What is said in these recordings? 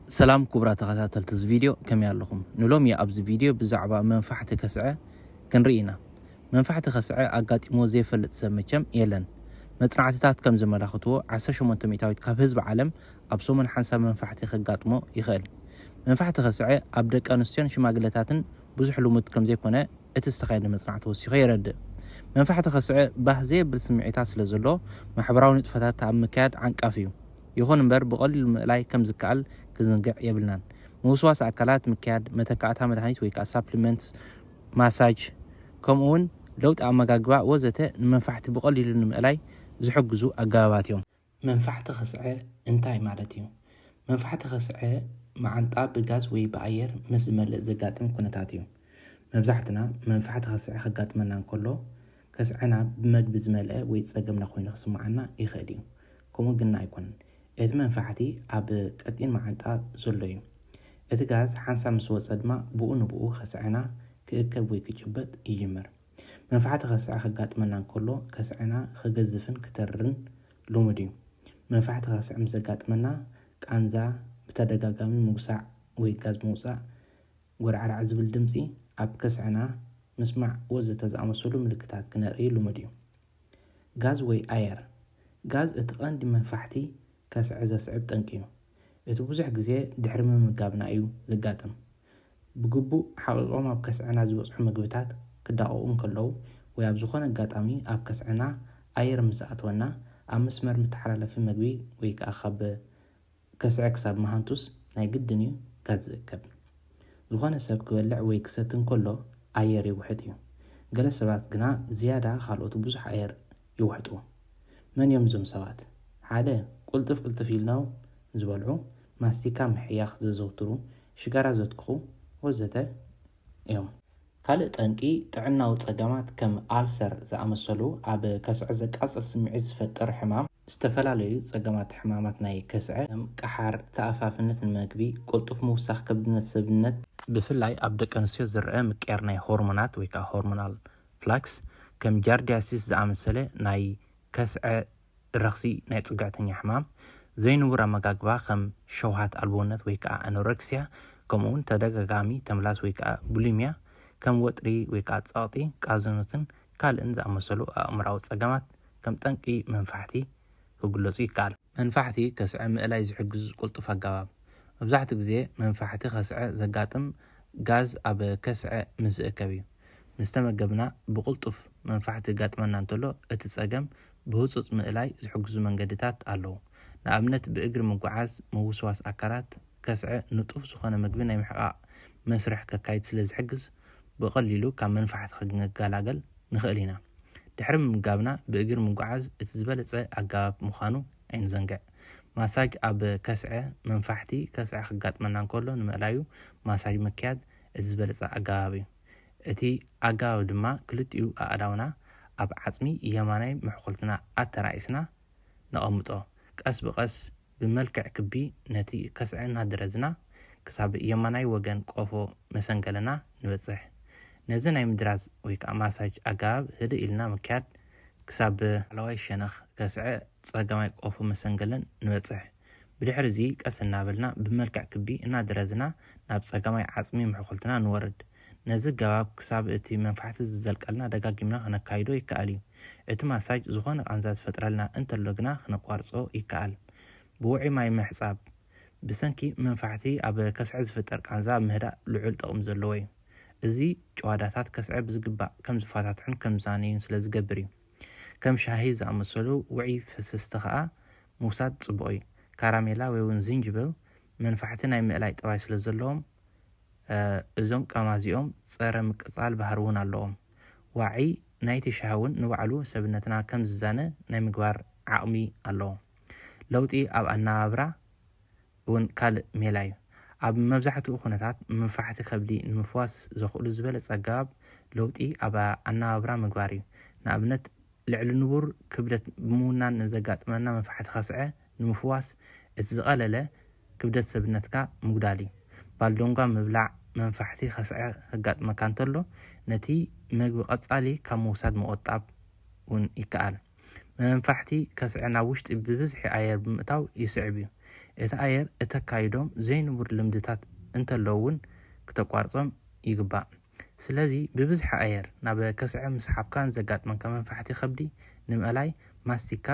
ሰላም ክቡራት ተኸታተልቲ እዚ ቪድዮ፣ ከመይ ኣለኹም? ንሎሚ ኣብዚ ቪድዮ ብዛዕባ መንፋሕቲ ከስዐ ክንርኢ ኢና። መንፋሕቲ ከስዐ ኣጋጢሞ ዘይፈልጥ ሰብ መቸም የለን። መጽናዕትታት ከም ዘመላኽትዎ፣ ዓሰርተ ሸሞንተ ሚእታዊት ካብ ህዝቢ ዓለም ኣብ ሰሙን ሓንሳብ መንፋሕቲ ከጋጥሞ ይኽእል። መንፋሕቲ ከስዐ ኣብ ደቂ ኣንስትዮን ሽማግለታትን ብዙሕ ልሙድ ከም ዘይኮነ እቲ ዝተኻየደ መጽናዕቲ ወሲኹ የረድእ። መንፋሕቲ ከስዐ ባህ ዘየብል ስምዒታት ስለ ዘሎ፣ ማሕበራዊ ንጥፈታት ኣብ ምክያድ ዓንቃፊ እዩ። ይኹን እምበር፣ ብቐሊሉ ምእላይ ከም ዝከኣል ክዝንግዕ የብልናን። ምውስዋስ ኣካላት ምክያድ፣ መተካእታ መድሃኒት ወይ ከዓ ሳፕሊመንትስ፣ ማሳጅ፣ ከምኡ እውን ለውጢ ኣመጋግባ ወዘተ ንመንፋሕቲ ብቐሊሉ ንምእላይ ዝሕግዙ ኣገባባት እዮም። መንፋሕቲ ከስዐ እንታይ ማለት እዩ? መንፋሕቲ ከስዐ መዓንጣ ብጋዝ ወይ ብኣየር ምስ ዝመልእ ዘጋጥም ኩነታት እዩ። መብዛሕትና መንፋሕቲ ከስዐ ከጋጥመና እንከሎ፣ ከስዐና ብመግቢ ዝመልአ ወይ ጸገምና ኮይኑ ክስምዓና ይኽእል እዩ። ከምኡ ግና ኣይኮነን። እቲ መንፋሕቲ ኣብ ቀጢን መዓንጣ ዘሎ እዩ። እቲ ጋዝ ሓንሳብ ምስ ወጸ ድማ ብኡ ንብኡ ከስዐና ክእከብ ወይ ክጭበጥ ይጅምር። መንፋሕቲ ከስዐ ከጋጥመና እንከሎ፣ ከስዐና ክገዝፍን ክተርርን ልሙድ እዩ። መንፋሕቲ ከስዐ ምስ ዘጋጥመና፣ ቃንዛ፣ ብተደጋጋሚ ምጉሳዕ ወይ ጋዝ ምውጻእ፣ ጎርዓራዕ ዝብል ድምጺ፣ ኣብ ከስዐና ምስማዕ ወዘተ ዝኣመሰሉ ምልክታት ክነርኢ ልሙድ እዩ። ጋዝ ወይ ኣየር። ጋዝ እቲ ቀንዲ መንፋሕቲ ከስዐ ዘስዕብ ጠንቂ እዩ። እቲ ብዙሕ ግዜ ድሕሪ ምምጋብና እዩ ዘጋጥም። ብግቡእ ሓቒቖም ኣብ ከስዐና ዝበጽሑ መግብታት ክዳቐቑ እንከለዉ ወይ ኣብ ዝኾነ ኣጋጣሚ ኣብ ከስዐና ኣየር ምስ ኣተወና፣ ኣብ መስመር መተሓላለፊ መግቢ ወይ ከኣ ካብ ከስዐ ክሳብ መሃንቱስ ናይ ግድን እዩ ጋዝ ዝእከብ። ዝኾነ ሰብ ክበልዕ ወይ ክሰቲ እንከሎ ኣየር ይውሕጥ እዩ። ገለ ሰባት ግና ዝያዳ ካልኦት ብዙሕ ኣየር ይውሕጡ። መን እዮም እዞም ሰባት? ሓደ፣ ቅልጥፍ ቅልጥፍ ኢልኖም ዝበልዑ፣ ማስቲካ ምሕያኽ ዘዘውትሩ፣ ሽጋራ ዘትክኹ ወዘተ እዮም። ካልእ ጠንቂ ጥዕናዊ ጸገማት ከም ኣልሰር ዝኣመሰሉ ኣብ ከስዐ ዘቃጽል ስምዒት ዝፈጥር ሕማም፣ ዝተፈላለዩ ጸገማት ሕማማት ናይ ከስዐ ከም ቀሓር፣ ተኣፋፍነት ንመግቢ፣ ቅልጡፍ ምውሳኽ ከብድነት ሰብነት፣ ብፍላይ ኣብ ደቂ ኣንስትዮ ዝረአ ምቅያር ናይ ሆርሞናት ወይ ከዓ ሆርሞናል ፍላክስ፣ ከም ጃርዲያሲስ ዝኣመሰለ ናይ ከስዐ ረኽሲ ናይ ጽግዕተኛ ሕማም፣ ዘይንቡር ኣመጋግባ ከም ሸውሃት ኣልቦነት ወይ ከዓ ኣኖረክሲያ፣ ከምኡውን ተደጋጋሚ ተምላስ ወይ ከዓ ቡሊሚያ፣ ከም ወጥሪ ወይ ከዓ ጸቕጢ፣ ቃዝኖትን ካልእን ዝኣመሰሉ ኣእምራዊ ጸገማት ከም ጠንቂ መንፋሕቲ ክግለጹ ይከኣል። መንፋሕቲ ከስዐ ምእላይ ዝሕግዝ ቅልጡፍ ኣገባብ። መብዛሕትኡ ግዜ መንፋሕቲ ከስዐ ዘጋጥም ጋዝ ኣብ ከስዐ ምስ ዝእከብ እዩ። ምስ ተመገብና ብቕልጡፍ መንፋሕቲ ዘጋጥመና እንተሎ፣ እቲ ጸገም ብህጹጽ ምእላይ ዝሕግዙ መንገድታት ኣለዉ። ንኣብነት፣ ብእግሪ ምጉዓዝ፣ ምውስዋስ ኣካላት፣ ከስዐ ንጡፍ ዝኾነ መግቢ ናይ ምሕቃቕ መስርሕ ከካይድ ስለ ዝሕግዝ፣ ብቐሊሉ ካብ መንፋሕቲ ክንገላገል ንኽእል ኢና። ድሕሪ ምምጋብና ብእግሪ ምጉዓዝ እቲ ዝበለጸ ኣገባብ ምዃኑ ኣይንዘንግዕ። ማሳጅ ኣብ ከስዐ። መንፋሕቲ ከስዐ ክጋጥመና እንከሎ ንምእላዩ ማሳጅ ምክያድ እቲ ዝበለጸ ኣገባብ እዩ። እቲ ኣገባብ ድማ ክልቲኡ ኣእዳውና ኣብ ዓጽሚ የማናይ ምሕኩልትና ኣተራኢስና ነቐምጦ። ቀስ ብቐስ ብመልክዕ ክቢ ነቲ ከስዐ እናደረዝና ክሳብ የማናይ ወገን ቆፎ መሰንገለና ንበጽሕ። ነዚ ናይ ምድራዝ ወይ ከዓ ማሳጅ ኣገባብ ህድእ ኢልና ምክያድ ክሳብ ላዕለዋይ ሸነኽ ከስዐ ጸጋማይ ቆፎ መሰንገለን ንበጽሕ። ብድሕሪ እዚ ቀስ እናበልና ብመልክዕ ክቢ እናደረዝና ናብ ጸጋማይ ዓጽሚ ምሕኩልትና ንወርድ። ነዚ ኣገባብ ክሳብ እቲ መንፋሕቲ ዝዘልቀልና ደጋጊምና ክነካይዶ ይከኣል እዩ። እቲ ማሳጅ ዝኾነ ቃንዛ ዝፈጥረልና እንተሎ ግና ክነቋርጾ ይከኣል። ብውዑይ ማይ ምሕጻብ። ብሰንኪ መንፋሕቲ ኣብ ከስዐ ዝፍጠር ቃንዛ ኣብ ምህዳእ ልዑል ጥቕሚ ዘለዎ እዩ። እዚ ጭዋዳታት ከስዐ ብዝግባእ ከም ዝፈታትሑን ከም ዝዛነዩን ስለ ዝገብር እዩ። ከም ሻሂ ዝኣመሰሉ ውዑይ ፈሰስቲ ከኣ ምውሳድ ጽቡቕ እዩ። ካራሜላ ወይ እውን ዝንጅብል መንፋሕቲ ናይ ምእላይ ጠባይ ስለ ዘለዎም፣ እ፣ እዞም ቀማዚኦም ጸረ ምቅጻል ባህሪ እውን ኣለዎም። ዋዒ ናይቲ ሻሂ እውን ንባዕሉ ሰብነትና ከም ዝዛነ ናይ ምግባር ዓቕሚ ኣለዎ። ለውጢ ኣብ ኣነባብራ እውን ካልእ ሜላ እዩ። ኣብ መብዛሕትኡ ኩነታት መንፋሕቲ ከብዲ ንምፍዋስ ዘኽእሉ ዝበለጸ ኣገባብ ለውጢ ኣብ ኣነባብራ ምግባር እዩ። ንኣብነት፣ ልዕሊ ንቡር ክብደት ብምውናን ንዘጋጥመና መንፋሕቲ ከስዐ ንምፍዋስ እቲ ዝቐለለ ክብደት ሰብነትካ ምጉዳል እዩ። ባልዶንጓ ምብላዕ መንፋሕቲ ከስዐ ከጋጥመካ እንተሎ ነቲ መግቢ ቀጻሊ ካብ ምውሳድ ምቑጣብ እውን ይከኣል። መንፋሕቲ ከስዐ ናብ ውሽጢ ብብዝሒ ኣየር ብምእታው ይስዕብ እዩ። እቲ ኣየር እተካይዶም ዘይንቡር ልምድታት እንተለዉ እውን ክተቋርጾም ይግባእ። ስለዚ ብብዝሒ ኣየር ናብ ከስዐ ምስሓብካ ንዘጋጥመካ መንፋሕቲ ከብዲ ንምእላይ ማስቲካ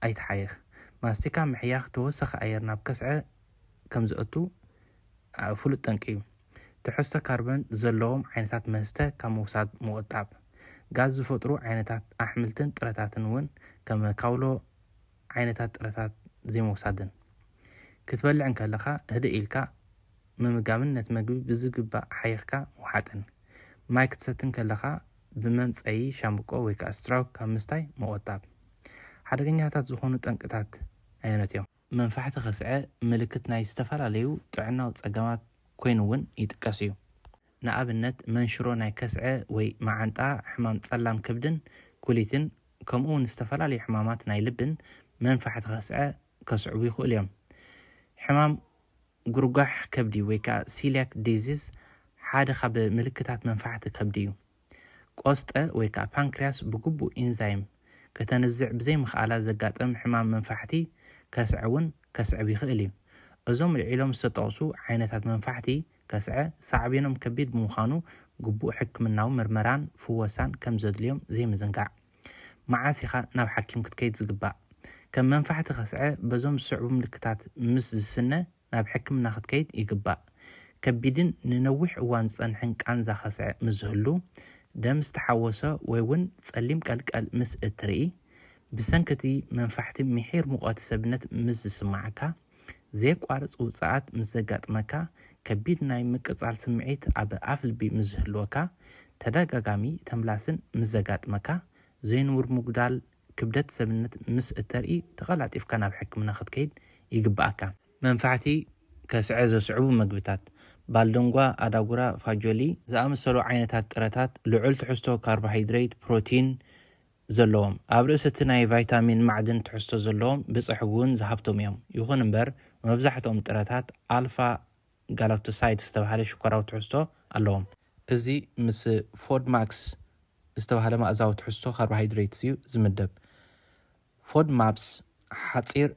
ኣይትሓይኽ። ማስቲካ ምሕያኽ ተወሳኺ ኣየር ናብ ከስዐ ከም ዘእቱ ፍሉጥ ጠንቂ እዩ። ትሕዝቶ ካርበን ዘለዎም ዓይነታት መስተ ካብ ምውሳድ ምቑጣብ። ጋዝ ዝፈጥሩ ዓይነታት ኣሕምልትን ጥረታትን እውን ከም ካውሎ ዓይነታት ጥረታት ዘይምውሳድን። ክትበልዕ እንከለኻ ህድእ ኢልካ ምምጋብን ነቲ መግቢ ብዝግባእ ሓይኽካ ምውሓጥን። ማይ ክትሰቲ እንከለኻ ብመምጸዪ ሻምብቆ ወይ ከዓ ስትራው ካብ ምስታይ ምቑጣብ። ሓደገኛታት ዝኾኑ ጠንቅታት ኣየኖት እዮም? መንፋሕቲ ከስዐ ምልክት ናይ ዝተፈላለዩ ጥዕናዊ ጸገማት ኮይኑ እውን ይጥቀስ እዩ። ንኣብነት መንሽሮ ናይ ከስዐ ወይ መዓንጣ፣ ሕማም ጸላም ከብድን ኩሊትን ከምኡ እውን ዝተፈላለዩ ሕማማት ናይ ልብን መንፋሕቲ ከስዐ ከስዕቡ ይኽእሉ እዮም። ሕማም ጉርጓሕ ከብዲ ወይ ከዓ ሲሊያክ ዲዚዝ ሓደ ካብ ምልክታት መንፋሕቲ ከብዲ እዩ። ቆስጠ ወይ ከዓ ፓንክርያስ ብግቡእ ኢንዛይም ከተንዝዕ ብዘይምኽኣላ ዘጋጠም ሕማም መንፋሕቲ ከስዐ እውን ከስዕብ ይኽእል እዩ። እዞም ልዒሎም ዝተጠቕሱ ዓይነታት መንፋሕቲ ከስዐ ሳዕቤኖም ከቢድ ብምዃኑ ግቡእ ሕክምናዊ ምርመራን ፍወሳን ከም ዘድልዮም ዘይምዝንጋዕ። መዓስ ኢኻ ናብ ሓኪም ክትከይድ ዝግባእ? ከም መንፋሕቲ ከስዐ በዞም ዝስዕቡ ምልክታት ምስ ዝስነ ናብ ሕክምና ክትከይድ ይግባእ። ከቢድን ንነዊሕ እዋን ዝጸንሕን ቃንዛ ከስዐ ምስ ዝህሉ፣ ደም ዝተሓወሶ ወይ እውን ጸሊም ቀልቀል ምስ እትርኢ፣ ብሰንኪ እቲ መንፋሕቲ ምሒር ሙቐት ሰብነት ምስ ዝስምዓካ፣ ዘየቋርጽ ውጽኣት ምስ ዘጋጥመካ፣ ከቢድ ናይ ምቅጻል ስምዒት ኣብ ኣፍልቢ ምስ ዝህልወካ፣ ተደጋጋሚ ተምላስን ምስ ዘጋጥመካ፣ ዘይንቡር ምጉዳል ክብደት ሰብነት ምስ እተርኢ ተቐላጢፍካ ናብ ሕክምና ክትከይድ ይግብኣካ። መንፋሕቲ ከስዐ ዘስዕቡ መግብታት፣ ባልደንጓ፣ ኣዳጉራ፣ ፋጆሊ ዝኣመሰሉ ዓይነታት ጥረታት ልዑል ትሕዝቶ ካርቦሃይድሬት፣ ፕሮቲን ዘለዎም፣ ኣብ ርእሲ እቲ ናይ ቫይታሚን ማዕድን ትሕዝቶ ዘለዎም ብጽሕጉ እውን ዝሃብቶም እዮም። ይኹን እምበር መብዛሕትኦም ጥረታት ኣልፋ ጋላክቶሳይድ ዝተባህለ ሽኮራዊ ትሕዝቶ ኣለዎም። እዚ ምስ ፎድማክስ ዝተባህለ ማእዛዊ ትሕዝቶ ካርቦሃይድሬትስ እዩ ዝምደብ። ፎድማፕስ ሓጺር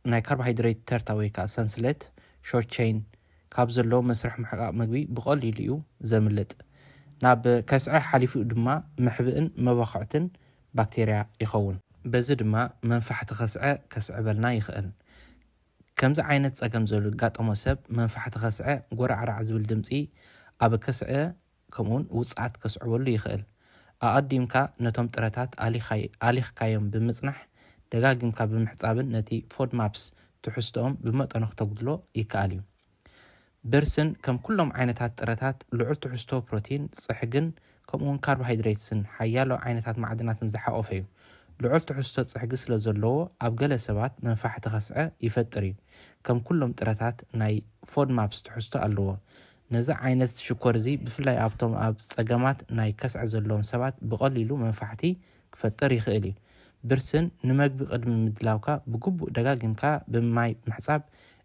ናይ ካርቦሃይድሬት ተርታ ወይ ከዓ ሰንሰለት፣ ሾርት ቼን፣ ካብ ዘለዎ መስርሕ ምሕቃቕ ምግቢ ብቐሊሉ እዩ ዘምልጥ። ናብ ከስዐ ሓሊፉ ድማ መሕብእን መባኹዕትን ባክቴርያ ይኸውን። በዚ ድማ መንፋሕቲ ከስዐ ከስዕበልና ይኽእል። ከምዚ ዓይነት ጸገም ዘጋጠሞ ሰብ መንፋሕቲ ከስዐ ጎራዕራዕ ዝብል ድምጺ ኣብ ከስዐ ከምኡውን ውጽኣት ከስዕበሉ ይኽእል። ኣቐዲምካ ነቶም ጥረታት ኣሊኻይ-፣ ኣሊኽካዮም ብምጽናሕ ደጋጊምካ ብምሕጻብን ነቲ ፎድማፕስ ትሕዝቶኦም ብመጠኑ ክተጉድሎ ይከኣል እዩ። ብርስን ከም ኩሎም ዓይነታት ጥረታት ልዑል ትሕዝቶ ፕሮቲን፣ ጽሕግን ከምኡውን ካርቦሃይድሬትስን ሓያሎ ዓይነታት ማዕድናትን ዝሓቖፈ እዩ። ልዑል ትሕዝቶ ጽሕጊ ስለ ዘለዎ ኣብ ገለ ሰባት መንፋሕቲ ከስዐ ይፈጥር እዩ። ከም ኩሎም ጥረታት ናይ ፎድማፕስ ትሕዝቶ ኣለዎ። ነዚ ዓይነት ሽኮር እዚ ብፍላይ ኣብቶም ኣብ ጸገማት ናይ ከስዐ ዘለዎም ሰባት ብቐሊሉ መንፋሕቲ ክፈጥር ይኽእል እዩ። ብርስን ንመግቢ ቅድሚ ምድላውካ ብግቡእ ደጋጊምካ ብማይ ምሕጻብ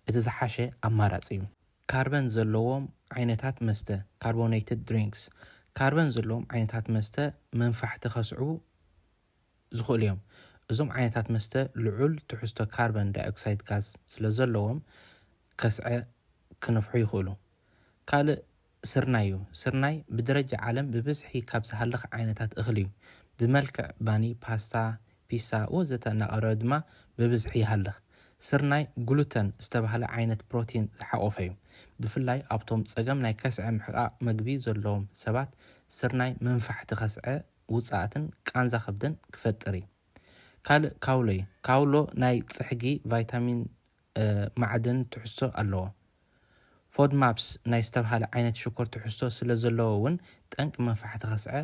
እቲ ዝሓሸ ኣማራጺ እዩ። ካርበን ዘለዎም ዓይነታት መስተ፣ ካርቦኔትድ ድሪንክስ። ካርበን ዘለዎም ዓይነታት መስተ መንፋሕቲ ከስዕቡ ዝኽእሉ እዮም። እዞም ዓይነታት መስተ ልዑል ትሕዝቶ ካርበን ዳይኦክሳይድ ጋዝ ስለ ዘለዎም ከስዐ ክነፍሑ ይኽእሉ። ካልእ ስርናይ እዩ። ስርናይ ብደረጃ ዓለም ብብዝሒ ካብ ዝሃልኽ ዓይነታት እኽሊ እዩ። ብመልክዕ ባኒ፣ ፓስታ፣ ፒሳ ወዘተ እናቐረበ ድማ ብብዝሒ ይሃልኽ። ስርናይ ግሉተን ዝተባህለ ዓይነት ፕሮቲን ዝሓቖፈ እዩ። ብፍላይ ኣብቶም ጸገም ናይ ከስዐ ምሕቃቕ መግቢ ዘለዎም ሰባት ስርናይ መንፋሕቲ ከስዐ ውጽኣትን ቃንዛ ከብድን ክፈጥር እዩ። ካልእ ካውሎ እዩ። ካውሎ ናይ ጽሕጊ ቫይታሚን፣ እ፣ ማዕድን ትሕዝቶ ኣለዎ። ፎድማፕስ ናይ ዝተባህለ ዓይነት ሽኮር ትሕዝቶ ስለ ዘለዎ እውን ጠንቂ መንፋሕቲ ከስዐ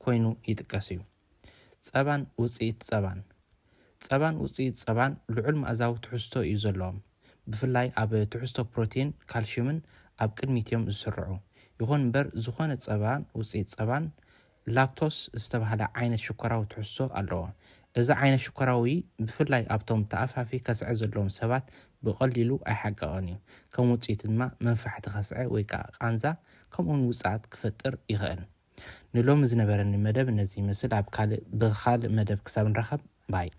ኮይኑ ይጥቀስ እዩ። ጸባን ውጽኢት ጸባን። ጸባን ውጽኢት ጸባን ልዑል መኣዛዊ ትሕዝቶ እዩ ዘለዎም። ብፍላይ ኣብ ትሕዝቶ ፕሮቲን፣ ካልሽየምን ኣብ ቅድሚት እዮም ዝስርዑ። ይኹን እምበር ዝኾነ ጸባን ውጽኢት ጸባን ላክቶስ ዝተባህለ ዓይነት ሽኮራዊ ትሕዝቶ ኣለዎ። እዚ ዓይነት ሽኮራዊ ብፍላይ ኣብቶም ተኣፋፊ ከስዐ ዘለዎም ሰባት ብቐሊሉ ኣይሓቅቕን እዩ። ከም ውጽኢቱ ድማ መንፋሕቲ ከስዐ ወይ ከዓ ቃንዛ ከምኡውን ውጽኣት ክፈጥር ይኽእል። ንሎሚ ዝነበረኒ መደብ ነዚ ይመስል። ኣብ ካልእ፣ ብኻልእ መደብ ክሳብ ንራኸብ፣ ባይ።